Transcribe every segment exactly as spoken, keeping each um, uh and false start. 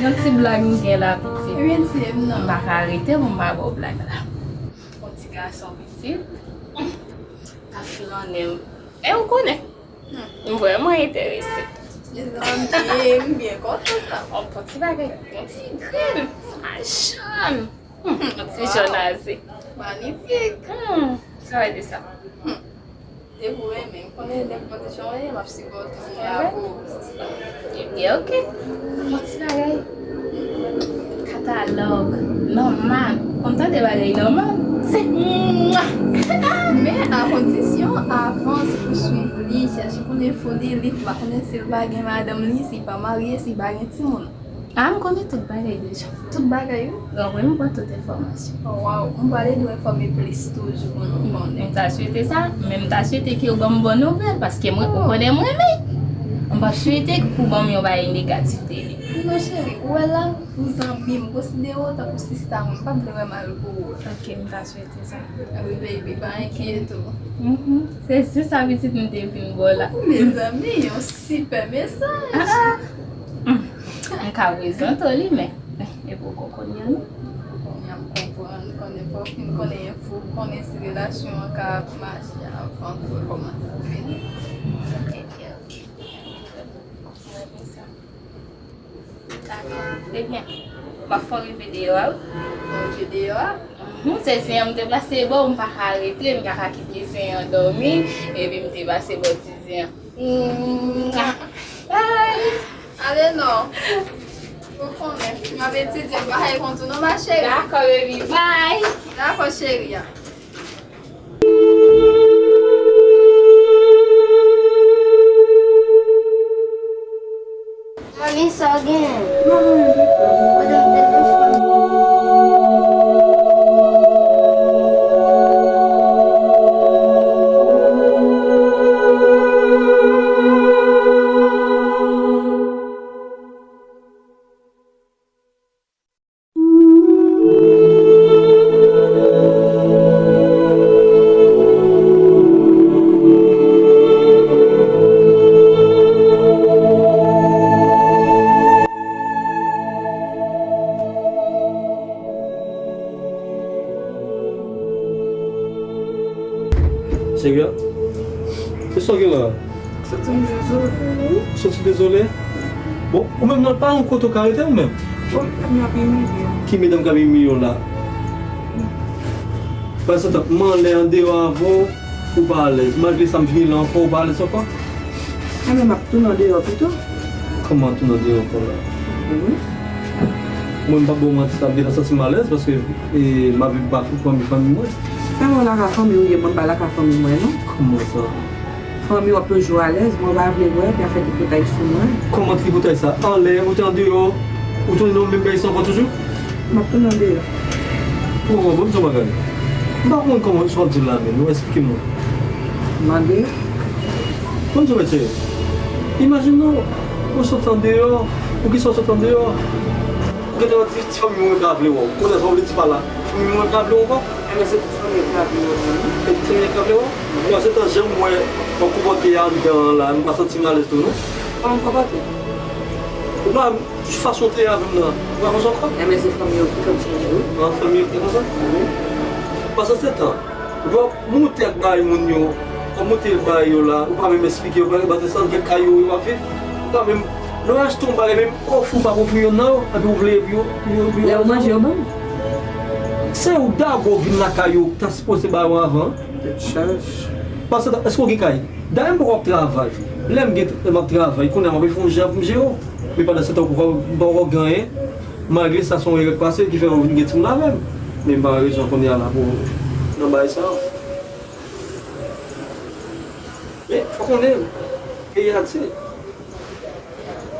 Yon ti blag m gen la, pitit. Ebyen, di m non. M pa ka rete pou m pa ba w blag la. Yon ti gason pitit. K ap flannen m. E ou konnen. Hmm. M vrèman enterese. Mezanmi, m byen kontan sa. On bon ti bagay, on ti grenn. Sa jòn. Hmm, on ti jòn aze. Magnifique. Hmm, sa va de sa. Hmm. Depi w renmen, m konnen nenpòt jan w ye, m ap sipòte w, m la pou ou. Ebyen, oke. On ti bagay. Katalòg, Norman. Ou konn tande bagay Norman? Se mwa! Men a kondisyon, avan se pou swiv li, chèche konnen fo de li, pou pa konnen si l pa gen madanm li, si l pa marye, si l pa gen timoun. A, m konnen tout bagay deja. Tout bagay, wi? Bon, wi, m pran tout enfòmasyon. Oh, waw, m prale dwe enfòme plis toujou pou nou konnen. M ta swete sa, men m ta swete ke w ban m bon nouvèl, paske mwen, ou konnen m renmen. M p ap swete pou ban m yon bagay negatif de li. Non, cheri, ou wè la, ou zanmi m, konsidere w tankou sista mwen, m p ap vle wè mal pou ou. Ok, m ta swete sa. Wi, baby, pa enkyete w. Mhm. Se, se sa pitit m te vin ba w la. Mezanmi, yon sipè mesaj. Ah, ah. Mm. M ka prezante w li, men, men, e poko kounye a, non? Kounye a m konprann, konnen fò w fin konnen enfo, konnen si relasyon an ka ap mache avan pou w kòmanse ap vini. Ok, ok. Mwen renmen sa. Dakò. Ebyen, m ap fè w rive deyò a, wi. Mwen rive deyò a? Mhm, se zen an m te pase bò, m pa ka rete, m pa ka kite zen an dòmi, epi m te pase bò ti zen an. Mm. Bye. Ale non. Ou konnen, m ap etidye, m pa ka konn tou non, ma chérie. Dakò, baby, bye. Dakò, cheri a. Manmi, sa w gen? Madanm telefòn. Serye? Se sa w gen la? Santi m dezole, wi. Santi dezole? Bon, ou menm nan pa yon kote w ka rete ou menm? Bon, medam yo ap imilye m. Ki medam k ap imilye w la? Paske m anlè andeyò avan w, ou pa alèz. Malgre sa m vini la ankò, ou pa alèz ankò? Ebyen, m ap tounen andeyò pito. Kòman tounen andeyò ankò la? Wi. Mwen, m p ap ba w manti, sa m gentan santi m alèz paske, e, m ap viv pa fanmi, fanmi mwen. Sa mwen lakay fanmi w ye, mwen m pa lakay fanmi mwen, non. Kòman sa? Fanmi w ap toujou alèz, mwen pa vle wè, y ap fè tripotay sou mwen. Kòman tripotay sa? Anlè, ou te andeyò, ou tounen nan menm peyi sa ankò toujou? M ap tounen andeyò. Bon, bon, bon, di yon bagay. M pa konprann kòman sa w ap di la menm, non, eksplike mwen. Mande. Bon, di yon bagay, cheri. Imajine w, ou sot andeyò, ou ki sa w sot andeyò, ou gentan di ti fanmi mwen pa vle wè w. Kounye a sa w vle di pa la? Fanmi mwen pa vle w ankò? Ebyen, se tout fanmi yo ki pa vle wè mwen, non. E tout fanmi yo ki pa vle wè w? Bon, se tan jan m wè w konpòte a anndan an la, m pa santi m alèz tou, non. Kòman m konpòte? Ou pa, fason w te ye avè m nan, ou pa konsa ankò? Ebyen, se fanmi yo ki fè m chanje, wi. An, fanmi yo ki fè konsa? Wi. Pandan se tan, lè w ap moute ak bagay moun yo, w ap moute bagay yo la, ou pa menm eksplike yo, pa menm ba yo san gen kay yo, yo ap viv, ou pa menm, lè w achte yon bagay, menm ofri w pa ofri yonn nan yo, epi w vle yo, yo, yo. Lè yo manje, yo ban m. Se ou dabò vin lakay yo, ta sipoze ba yo avan. Tèt chaje. Paske, èske w gen kay? Dayè, m poko ap travay. Lè m gen, lè m ap travay, kounye a m ap fè yon jan pou m jere w. Men pandan se tan, ou poko, ou poko gen anyen. Malgre sa, se yon erè k pase ki fè ou vin gen timoun avè m. Men m pa gen rezon kounye a la pou nan bagay sa. Men, fò konnen, peyi a di.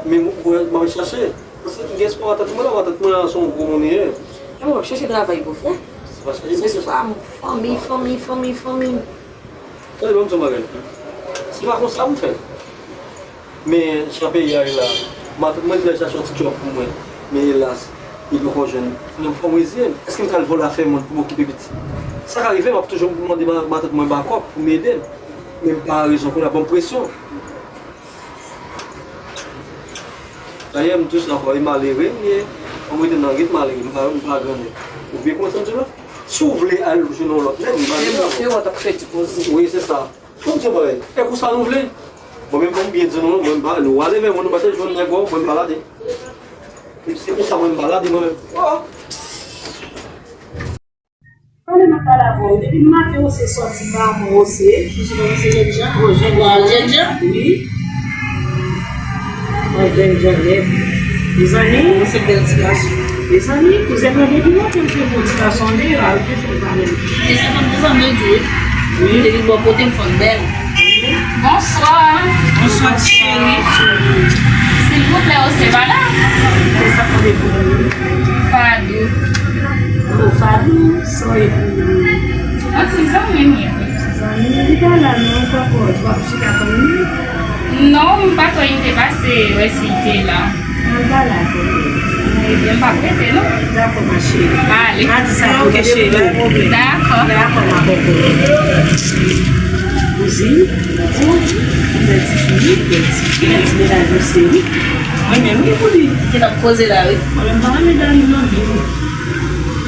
Men mwen, mwen, m ap chache. Paske m gen espwa matant mwen la, matant mwen la se yon gwo moun li ye. E mwen, m ap chache travay pou fè. Se pa chache. Se swa fanmi, fanmi, fanmi, fanmi. Tande, ban m di yon bagay. Se pa konsa m fè. Men, jan peyi a ye la, matant mwen te chache yon ti djòb pou mwen. Men elas, li poko jwenn. Fò m reziye m. Èske m pral vòlò afè moun pou m okipe pitit? Sa ka rive, m ap toujou mande ma-, matant mwen bakòp pou m ede m. Men m pa rezon pou l ap ban m presyon. Dayè, m tou se anfòm, e malere m ye. Fò m rete nan rit malere, m pa, m pa grannen. Ou byen konprann sa m di w la? Si w vle al jwenn yon lòt nèg, m pa vle. Se bon, se wè w t ap fè ti poze. Wi, se sa. Fò m di w bagay. E konsa nou vle. Bon, menm pou m byen di nou, mwen m pa, nou ale, men mwen nou pa te jwenn nèg, mwen m pa lade. Se konsa mwen m pa lade mwen menm. Oh! Pale m ap pale avè w. Depi maten Ose sòti pa mwen Ose. Ou se pa Ose Jènjan? Wi. Ose Jènjan nèt. Mezanmi. Ose bèl ti gason. Mezanmi, kouzen mwen depi lontan m te bon ti gason deyò a, ou te fè m pale. Mezanmi, mezanmi, di. Wi. Depi bò kote m fè m bèl. Bonswa. Bonswa, cheri. Silvouplè, Ose pa la? Se sa k mande pou ou? Fadou. Oh, Fadou, sa w ye pou ou? Yon ti zanmi m ye. Zanmi, li pa la non, poko, w ap chita tann li? Non, m pa konnen, m te pase wè si l te la. Al pale ak li. Ebyen, m p ap rete, non. Dakò, ma chérie. Ale. Ma di sa pou ou, cheri. Dakò. Dakò, ma kòkòt. Kouzin, ou, bèl ti fi, bèl ti, bèl ti medam yo se li. Mwen menm, wi, pou li. Ki t ap koze la, wi. Mwen menm, pa medam nan vi.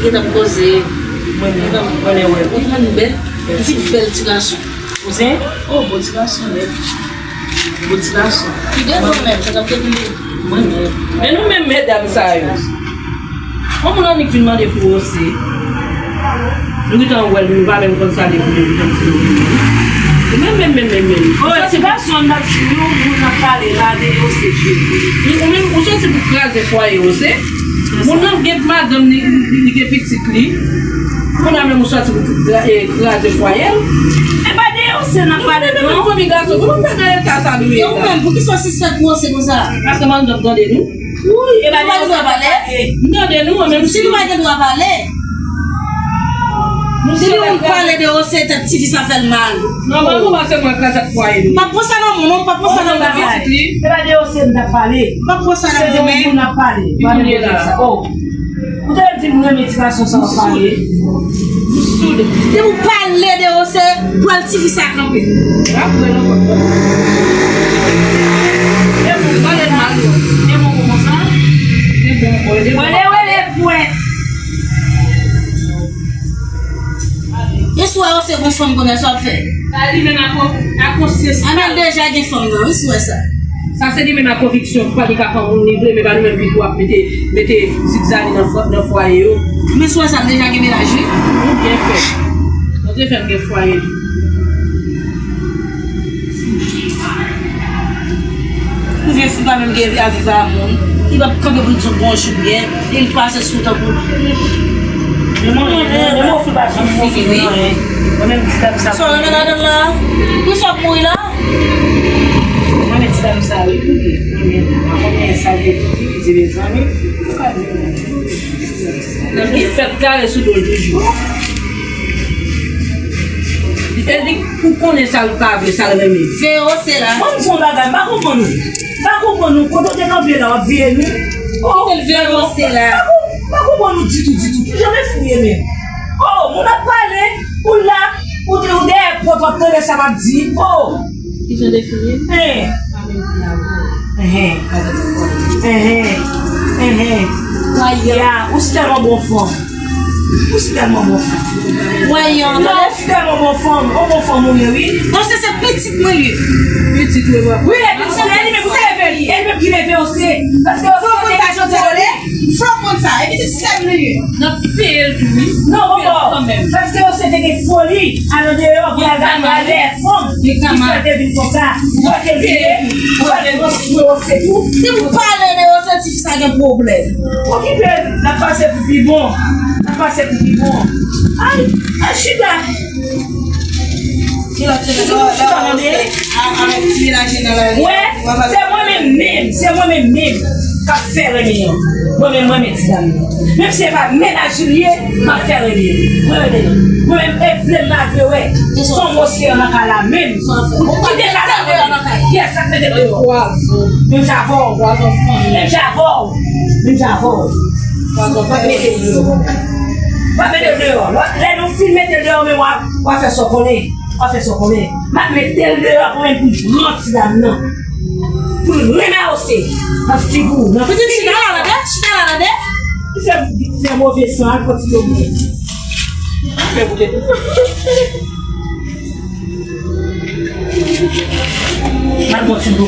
Ki t ap koze. Mwen menm, mwen menm, wè. Ou konn bèl? Ti bèl ti gason. Kouzen, oh, bon ti gason nèt. Bon ti gason. Ki devan menm, sa t ap depi. Mwen menm. Men nou menm medam sa yo. Yon moun annik vin mande pou Ose. Nou gentan wè l, nou pa menm konn sa depi nou gentan di nou. Ou menm, menm, menm, menm, menm. Oh, ti gason, n ap di nou, moun ap pale la de Ose, cheri. Ou menm, ou soti pou kraze fwaye Ose. Moun nan gen madanm li, li gen pitit li. Kounye a menm ou soti pou tout gra- e kraze fwaye l. E pa de Ose n ap pale non. Fanmi gason, kòman fè nan eta sa nou ye la? E ou menm, poukisa w si sèt Ose konsa? Paske mandanm tande nou. Wi, e pa de Ose n ap pale. M tande nou, menm si nou pa gen dwa pale. Si nou pale de Ose, tèt tifi sa fè l mal. Non, manman, paske mwen kraze fwaye nou. M ap pran sa nan men w, non, m p ap pran sa nan bagay. E pa de Ose n ap pale. M p ap pran sa nan men w, men. Se de moun n ap pale. Ou te di m renmen ti gason sa w ap pale. M soud. Depi w pale de Ose, pral tifi sa kanpe. Apre nan kòt. E bon, pale mal, non. E bon, konsa. E bon, e bon. Wele, wele, pwè. E si w wè Ose gon fanm kounye a, sa w ap fè? Sa li menm a kon- a konsyans. Anben, l deja gen fanm nan, wi, si w wè sa. Sa se li menm a konviksyon, pa li ka pran moun li vle, men pa nou menm ki pou ap mete, mete zizani nan fwa- nan fwaye yo. Men si w wè sa, l deja gen mennaj, wi. Ou byen fè. Bondye fè m gen fwaye. Ou vye fi pa menm gen avi pa moun. Li p ap kanpe pou l di w bonjou byen. Li pase sou tankou. Mwen, mwen, mwen, mwen, fi pa janm fini, wi. Mwen menm ti dam sa. Sa w renmen ladan l la? Pou sa w ap mouri la? Mwen menm ti dam sa, wi. Mwen menm, mwen konnen sa l te di, li di mezanmi. Ou ka di mwen. Li fèk kare sou do l toujou. Li te di pou konnen sa l pa vle, sa l renmen. Veye Ose la. Mwen m di yon bagay, m pa konprann ou. M pa konprann ou. Kote w te kanpe la, w ap veye nou. Oh, veye Ose la. M pa konprann ou ditou, ditou. Kijan de fou ye menm? Oh, moun ap pale, ou la, ou, ou dèyè pòt, w ap tande sa m ap di. Oh. Kijan de fou ye? Hein. Pa menm fi avè w. Hein. Avè w. Hein. Hein. Mwen ya, ou se tèlman bon fanm. Ou se tèlman bon fanm. Mwen ya. Non, ou se tèlman bon fanm. Yon bon fanm ou ye, wi. Non, se, se pitit mwen li ye. Pitit ou ye, mwen. Wi, e pitit, e li menm ki leve li. E li menm ki leve Ose. Paske Ose te gen foli. Fò konn sa. E pitit sè m li ye. N ap peye l tou, wi. Non, bon, bon. Paske Ose te gen foli. Al andeyò, pou al gade lè fanm. Li fè te vin konsa. Ou pa te vle, ou pa te pran swen Ose tou. Si w pale de Ose, tifi sa gen pwoblèm. Okipe l, n ap pase pou pi bon. N ap pase pou pi bon. Ay, ay, chita. Ki lòt semèn, lè w, lè w anonse a, avèk ti menaj nan lari a, wè, se mwen menm menm, se mwen menm menm k ap fè renmen an. Mwen menm, mwen menm ti dam nan. Menm si se pa menaj li ye, m ap fè renmen an. Mwen menm, mwen menm, e vle m pa vle, wè. Se yon monsye nan kay la menm. Ou kite kay la menm. Kiyès k ap mete deyò? Menm jan avè w. Menm jan avè w. Menm jan avè w. W ap mete deyò. W ap mete deyò. Lè nou fin mete l deyò, men w ap, w ap fè sa w konnen. W ap fè sa w konnen. M ap mete l deyò pou menm pou pran ti dam nan. Pou l renmen a Se nan figi w, nan figi w. Pitit, chita la, tande? Chita la, tande? Ki fè, fè move san, al pran ti dlo bwè. Fè goute tou. Al pran ti dlo.